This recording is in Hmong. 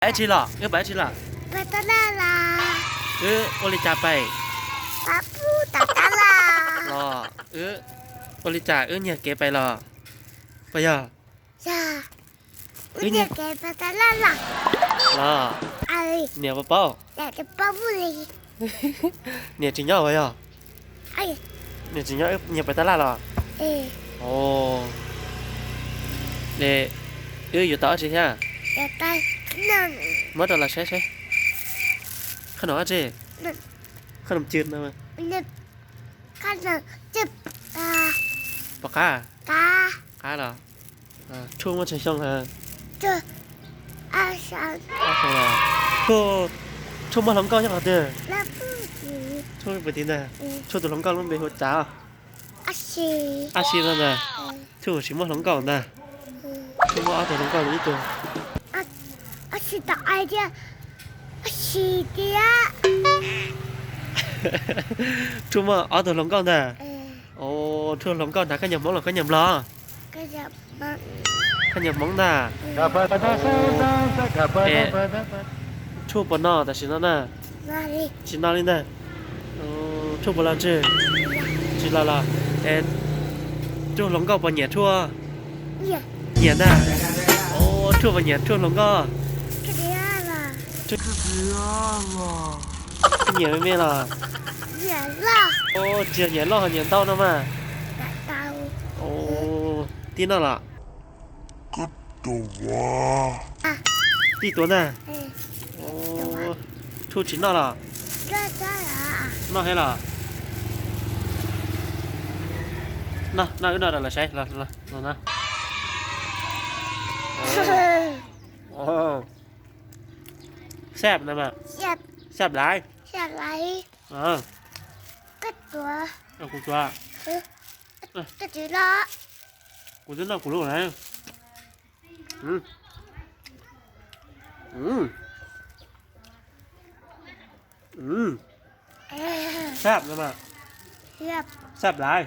Pais dab tsi los? Wb pais dab tsi los? Wb ua li cas pais? Los wb ua li cas wb nyiag kev pais los? Puas yog? Wb nyiag los? Niam puas paub? Niam tsis nyob puas yog? Niam tsis nyob wb nyiag pais tab laj los? Wb yuav tau dab tsi thiab? Muab rau lawv saib saib. Qhov no dab tsi? Qhov no cw no. Pom qab? Qab los? Tshuaj muaj tsawg xyoo lawm? Tshuaj, Tshuaj muaj hluas nkauj nyob qhov twg? Tshuaj puag tid ntag. Tshuaj tus hluas nkauj lub npe hu cas? Ab si no ntag. Tshuaj tsis muaj hluas nkauj ntag. Tshuaj muaj ob tug hluas nkauj ib tug. Tshuaj muaj ob tug hluas nkauj ntag. Tshuaj hluas nkauj ntag, koj nyiag Hmoob los koj nyiag Nplog? Koj nyiag Hmoob ntag. Es Tshuaj puas no tam sim no na? Tsis no li ntag. Tshuaj puas los tsev? Tsis los los. Es Tshuaj hluas nkauj puas nyiam Tshuaj? Nyiam ntag. Tshuaj puas nyiam Tshuaj hluas nkauj? Nyiam me me los? Tsis yog nyiam loj, nyiam ntau no mas. Tij noj los? Tij tuav ntag. Tshuaj tsis noj los? Noj thiab los? Noj, noj wb noj rau lawv saib. Sab no mas. Sab laiv. Kuv tuav. Kuv twb noj kuv lub lawm. Sab no mas. Sab laiv.